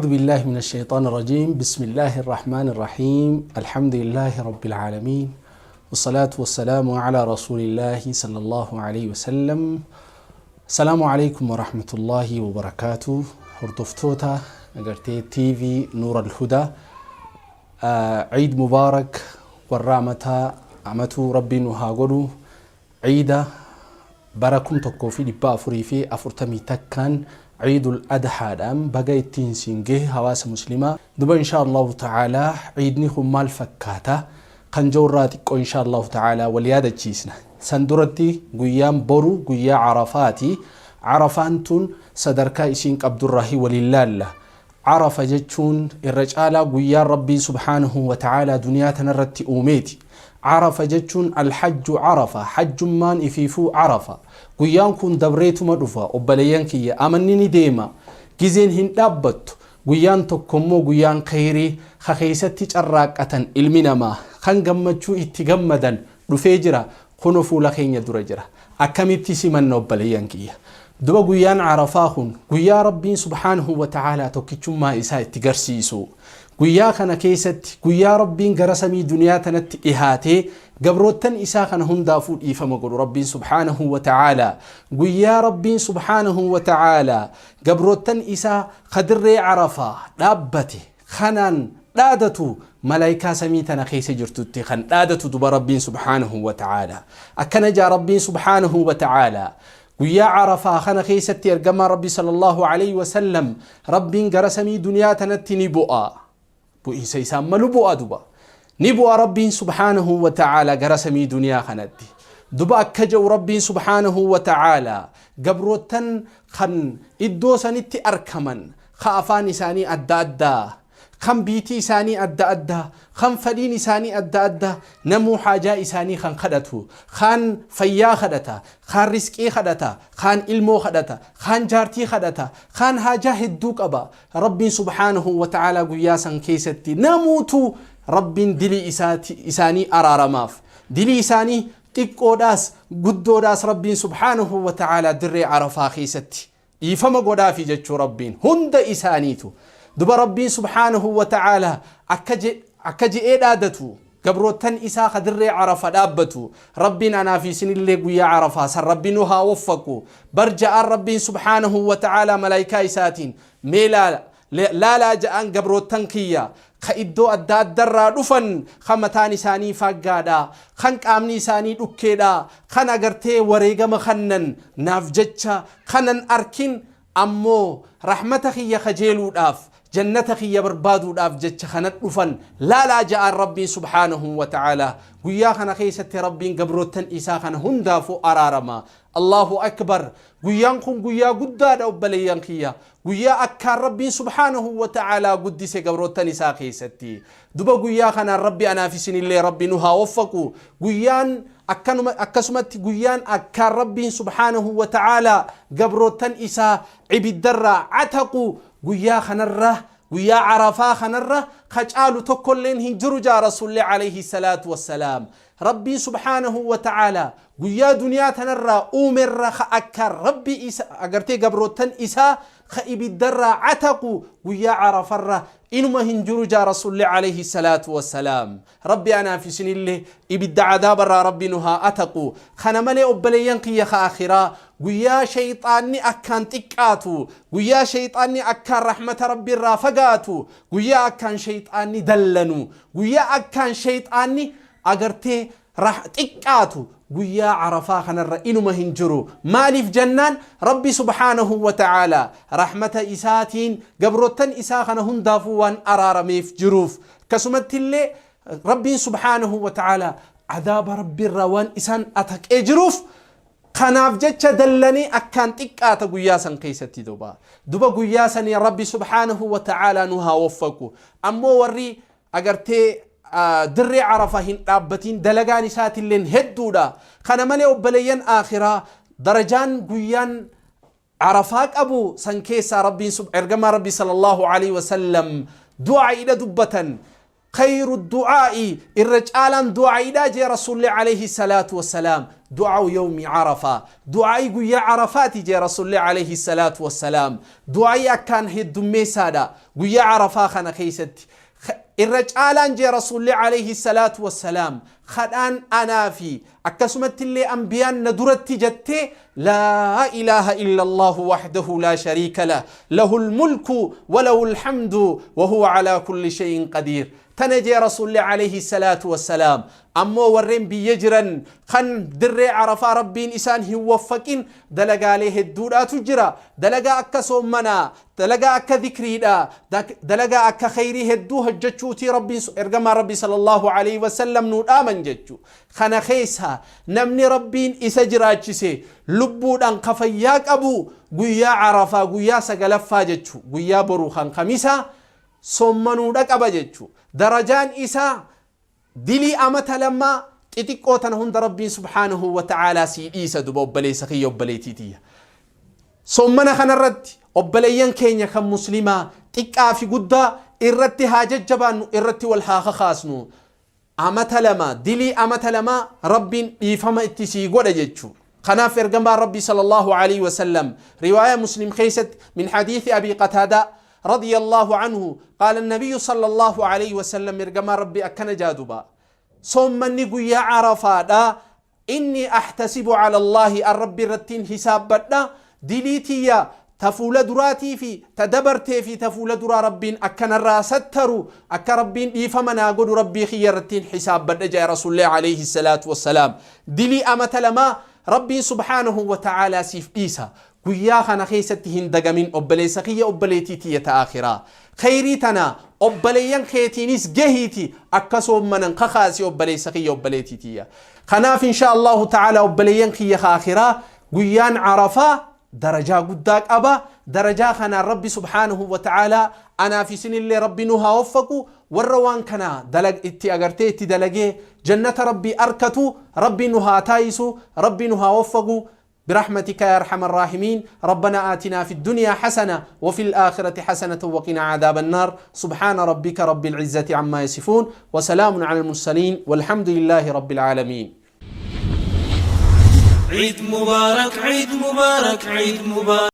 أعوذ بالله من الشيطان الرجيم. بسم الله الرحمن الرحيم. الحمد لله رب العالمين، والصلاة والسلام على رسول الله صلى الله عليه وسلم. السلام عليكم ورحمة الله وبركاته. Hordoftoota agartee TV Nuur al-Hudaa, Ciid Mubaarak. Warra amataa amatuu Rabbiin nu haa godhu. Ciida bara 1441n Ciidul Adhaadhaan baga ittiin siin gahe, hawaasa Muslimaa. Duba insha Allahu ta'aalaa ciidni kun maal fakkaata kan jawurraa xiqqoo insha Allahu ta'aalaa wal yaadachiisna. San duratti guyyaan boru guyyaa Arafaati. Arafaan tun sadarkaa isiin qabdurraahi waliin laalla. Arafa jechuun irra caalaa guyyaan Rabbiin subhaanahu wa ta'aalaa duniyaa tanarratti uumeeti. Arafa jechuun alhajju Arafa, hajjummaan ifiifuu Arafa. Guyyaan kun dabreetuma dhufa, obboleeyyan kiyya. Amanni ni deema, gizeen hin dhaabbattu. Guyyaan tokkommoo guyyaan khayrii ka keessatti carraaqqatan ilmi namaa kan gammachuu itti gammadan dhufee jira. Kuno fuula keenya dura jira. Akkamitti simanna, obboleeyyan kiyya? Duba guyyaan Arafaa kun guyyaa Rabbiin subhaanahu wa ta'aalaa tokkichummaa isaa itti garsiisu. Guyyaa kana keessatti guyyaa Rabbiin gara samii duniyaa tanatti dhihaatee gabroottan isaa kana hundaafuu dhiifama godhu Rabbiin subhaanahu wa ta'aalaa. Guyyaa Rabbiin subhaanahu wa ta'aalaa gabroottan isaa kadirree Arafaa dhaabbate kanaan dhaadatu, malaayikaa samii tana keessa jirtutti kan dhaadatu. Duba Rabbiin subhaanahu wa ta'aalaa akkana jaa. Rabbiin subhaanahu wa ta'aalaa guyyaa Arafaa kana keessatti ergamaa Rabbi sallallahu alaihi wasallam Rabbiin gara samii duniyaa tanatti ni bu'a. Bu'iinsa isaan malu bu'a. Duba ni bu'a Rabbiin subhaanahu wa ta'aalaa gara samii duniyaa kanatti. Duba akka jedhu Rabbiin subhaanahu wa ta'aalaa gabroottan kan iddoo sanitti arkaman, ka afaan isaanii adda addaa, kan biitii isaanii adda addaa, kan fadhiin isaanii adda addaa, namuu haajaa isaanii kan kadhatu, kan fayyaa kadhata, kan risqii kadhata, kan ilmoo kadhata, kan jaartii kadhata, kan haajaa hedduu qaba. Rabbiin subhaanahu wa ta'aalaa guyyaa san keessatti namuutu Rabbiin dilii isaanii araaramaaf. Dilii isaanii xiqqoodhaas guddoodhaas Rabbiin subhaanahu wa ta'aalaa dirree Arafaa keessatti dhiifama godhaafi jechuu Rabbiin hunda isaaniitu. Duba Rabbiin subhaanahu wa ta'aalaa akka je'ee dhaadatu gabroottan isaa ka dirree Arafa dhaabbatu. Rabbiin anaa fi isinillee guyyaa Arafaa san Rabbi nu haa waffaqu. Bar ja'aan Rabbiin subhaanahu wa ta'aalaa malaayikaa isaatiin: "Mee laalaa," ja'aan, "gabroottan kiyya ka iddoo adda addarraa dhufan, kan mataan isaanii faggaadha, kan qaamni isaanii dhukkeedha, kan agartee wareegama kannan naaf jecha kanan arkin, ammoo rahmata kiyya kajeeluudhaaf, jannata kiyya barbaaduudhaaf jecha kana dhufan laalaa," ja'aan Rabbiin subhaanahu wa ta'aalaa. Guyyaa kana keessatti Rabbiin gabroottan isaa kana hundaafuu araarama. Allahu akbar! Guyyaan kun guyyaa guddaadha, obboleeyyan kiyya. Guyyaa akkaan Rabbiin subhaanahu wa ta'aalaa guddise gabroottan isaa keessatti. Duba guyyaa kanaan Rabbi anaaf isinillee Rabbi nu haa waffaqu. Guyyaan akkanuma akkasumatti guyyaan akkaan Rabbiin subhaanahu wa ta'aalaa gabroottan isaa ibiddarraa ataqu guyyaa kanarra, guyyaa Arafaa kanarra ka caalu tokkolleen hin jiru jaa Rasulli alayhi salaatu wassalaam. Rabbiin subhaanahu wa ta'aalaa guyyaa duniyaa tanarraa uumerra ka akkaan Rabbi isa agartee gabroottan isaa ka ibiddarraa ataqu guyyaa Arafarra inuma hin jiru jaa Rasulli alayhi salaatu wassalaam. Rabbi anaaf isinillee ibidda cadaabarraa Rabbi nu haa ataqu. Kana malee, obboleeyyan kiyya ka akhiraa, guyyaa shayxaanni akkaan xiqqaatu, guyyaa shayxaanni akkaan rahmata Rabbi irraa fagaatu, guyyaa akkaan shayxaanni dallanu, guyyaa akkaan shayxaanni agartee xiqqaatu guyyaa Arafaa kanarra inuma hin jiru. Maaliif jennaan, Rabbi subhaanahu wa ta'aalaa rahmata isaatiin gabroottan isaa kana hundaafuu waan araarameef jiruuf, akkasumatti illee Rabbiin subhaanahu wa ta'aalaa cadaaba Rabbiirraa waan isaan ataqee jiruuf, kanaaf jecha dallanii akkaan xiqqaata guyyaa san keessatti. Duba guyyaa sanii Rabbi subhaanahu wa ta'aalaa nu haa waffaqu. Ammoo warri agartee dirree Arafa hin dhaabbatiin dalagaan isaatilleen hedduudha. Kana malee, obboleeyyan aakhiraa, darajaan guyyaan Arafaa qabu san keessaa Rabbiin, ergamaa Rabbi sallallahu alaihi wasallam du'aa'iidha dubbatan. Khayru du'aa'i, irra caalaan du'aa'iidhaa jee Rasuulli alayhi salaatu wassalaam, du'aa'u yawmi Arafaa, du'aa'ii guyyaa Arafaati jee Rasuulli alayhi salaatu wassalaam. Du'aa'ii akkaan heddummeessaadha guyyaa Arafaa kana keessatti. Irra caalaan jee Rasuulli alayhi salaatu wassalaam, kadhaan anaa fi akkasumatti illee anbiyaan na duratti jettee, laa ilaaha illa Allahu wahdahu laa shariika lah, lahul mulku wa lahul hamdu wa huwa alaa kulli shay'in qadiir. Tana jee Rasuulli alayhi salaatu wassalaam. Ammoo warreen biyya jiran kan dirree Arafaa Rabbiin isaan hin waffaqin, dalagaalee hedduudhaatu jira. Dalagaa akka soommanaa, dalagaa akka dhikriidha, dalagaa akka khayrii hedduu hojjechuutii Rabbiin, ergamaan Rabbii sallallahu alayhi wasallam nuu dhaaman jechuu. Kana keessa namni Rabbiin isa jiraachise, lubbuudhaan ka fayyaa qabu, guyyaa Arafaa guyyaa sagalaffaa jechuu, guyyaa boruu kan Kamisaa, soommanuudha qaba jechuu. Darajaan isaa dilii amata lamaa xixiqqoo tana hunda Rabbiin subhaanahu wa ta'aalaa sii dhiisa. Duba obboleessa kiyya, obboleettii tiyya, soommana kanarratti obboleeyyan keenya kan muslimaa xiqqaa fi guddaa irratti haa jajjabaannu, irratti wal haa kakaasnu. Amata lama, dilii amata lama Rabbiin dhiifama itti sii godha jechuu. Kanaaf ergamaan Rabbii sallallahu alaihi wasallam riwaaya Muslim keessatti, min hadiisi Abi Qataadaa رضي الله عنه، قال النبي صلى الله عليه وسلم، ergamaan Rabbii akkana jaa duba: soommanni guyyaa Arafaadha, إني أحتسب على الله، an Rabbi irrattiin hisaabbadha, dilii tiyya ta fuula duraatii fi ta dabartee fi ta fuula duraa Rabbiin akkanarraa sattaru, akka Rabbiin dhiifama naa godhu Rabbii kiyya irrattiin hisaabbadha jee Rasuulli alayhi salaatu wassalaam. Dilii amata lamaa Rabbiin subhaanahu wa ta'aalaa siif dhiisa guyyaa kana keessatti. Hin dagamin, obboleessa kiyya, obboleettii tiyya ta akhiraa, khayrii tana obboleeyyan keetiinis gahiiti akka soommanan kakaasi, obboleessa kiyya, obboleettii tiyya. Kanaaf insha Allahu ta'ala, obboleeyyan kiyya akhiraa, guyyaan Arafaa darajaa guddaa qaba. Darajaa kanaan Rabbi subhaanahu wa ta'aalaa anaaf isinillee Rabbi nu haa waffaqu. Warra waan kana itti agartee itti dalagee jannata Rabbii arkatu Rabbi nu haa taayisu, Rabbi nu haa waffaqu برحمتك يا ارحم الراحمين. ربنا آتنا في الدنيا حسنه وفي الآخرة حسنه وقنا عذاب النار. سبحان ربك رب العزه عما يصفون وسلام على المرسلين والحمد لله رب العالمين. عيد مبارك، عيد مبارك، عيد مبارك.